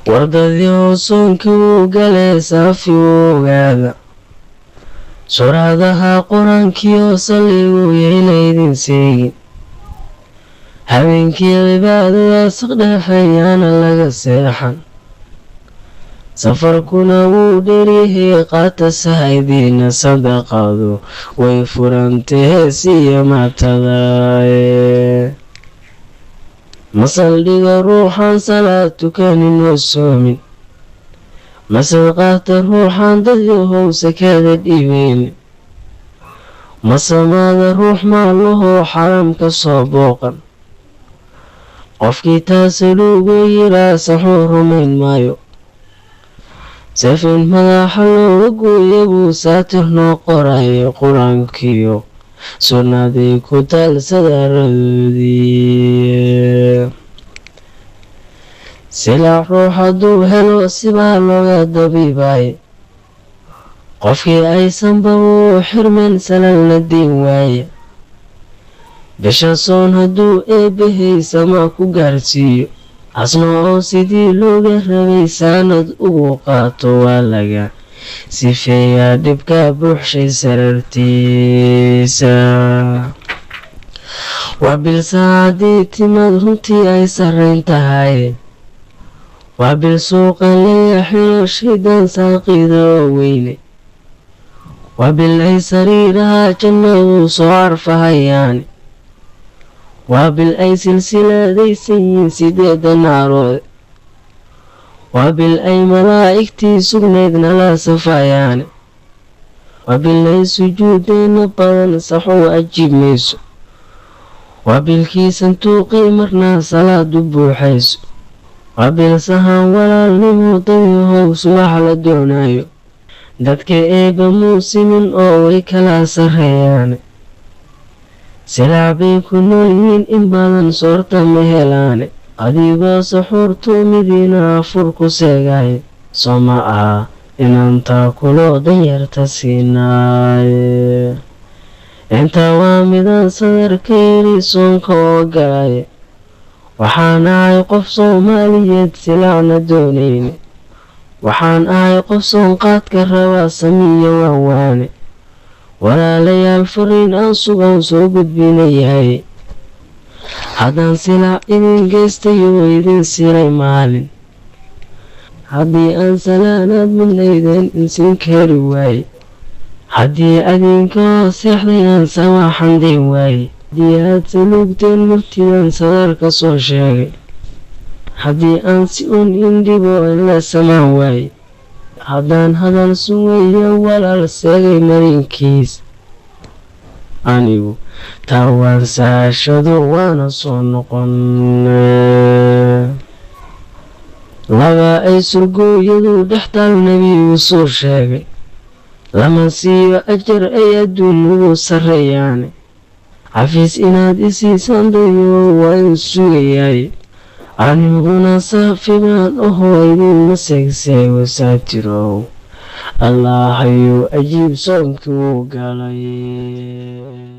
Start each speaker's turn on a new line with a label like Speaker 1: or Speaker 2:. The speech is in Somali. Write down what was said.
Speaker 1: Wardadii soonkii wuu galee, saafi u ogaada. Suraadaha Qur-aankiyo salligu yayna idin seegin. Habeenkii cibaadada saqdhexeeyaana laga seexan. Safarkuna wuu dheeryahay, qaata sahaydiina, sadaqadu way furantahee, siiya maatadae. Masaldhiga ruuxaan salaad tukanin oo soomin. Masad qaata ruuxaan dadyahow sakada dhiibaynin. Masamaada ruux maalahoo xaram ka soo booqan. Qofkii taasaluugu yiraa saxuu rumayn maayo. Safin madaxa looga gooya buu saatir noo qoraya, Qur-aankiyo sunnadii ku taal sadaaradoodii. Silac ruux hadduu helo sibaa looga dabiibaaye. Qofkii aysanba wuu xirmeen salalna diin waaye. Bisha soon hadduu Eebbahey samaa ku gaarsiiyo, asna oo sidii looga rabay saanad ugu qaato, waa laga sifeeyaa dhibka buuxshay sarartiisa. Waa bil saacadii timaad runtii ay sarrayn tahay. Waa bil suuqa laga xiro shaydaan saaqiida oo weyne. Waa bil ay sariiraha jannadu soo carfahayaan. Waa bil ay silsiladaysan yihiin sideeda naarood. Waa bil ay malaa'igtii sugnayd nala safayaan. Waa bil ay sujuudeenna badan saxuu ajiib mayso. Waa bilkii santuuqii marna salaadu buuxayso. Waa bil sahan walaalnimo, dadyahow, subax la doonayo. Dadka Eebba muusimin oo way kala sarreeyaan. Silac bay ku nool yihiin in badan, soorta ma helaane. Adigoo saxuurtuumidiina afur ku seegay, soo ma aha inantaa kuloo danyarta siinaaye? Intaa waa midaan sadarka yiri soonka oo galay. Waxaan ahay qof Soomaaliyeed, silacna doonayne. Waxaan ahay qof soonqaadka rabaa, samiya waan waane. Walaalayaal, fariin aan sugaan soo gudbinayahay. Haddaan silac idin geystayo, idin siray maalin, haddii aan salaanaad midnaydeen insin kari waaye, haddii adinkoo seexday aan samaaxandayn waaye, haddii aad saluugteen murtidan sadarka soo sheegay, haddii aan si un indhibo la samaan waaye, haddaan hadal sugayo walaal seegay marinkiis, anigu taa waan saashado, waana soo noqon. Laba ay surgooyadu dhextaal Nebigu soo sheegay, lama siiyo ajar ay adduun ugu sarreeyaane. Xafiis inaad isiisaan dayo waa in sugayaay. Aniguna saafi baan ahoo idinma seegseego, saatirow Allahayuu ajiib soonkii wuu galay.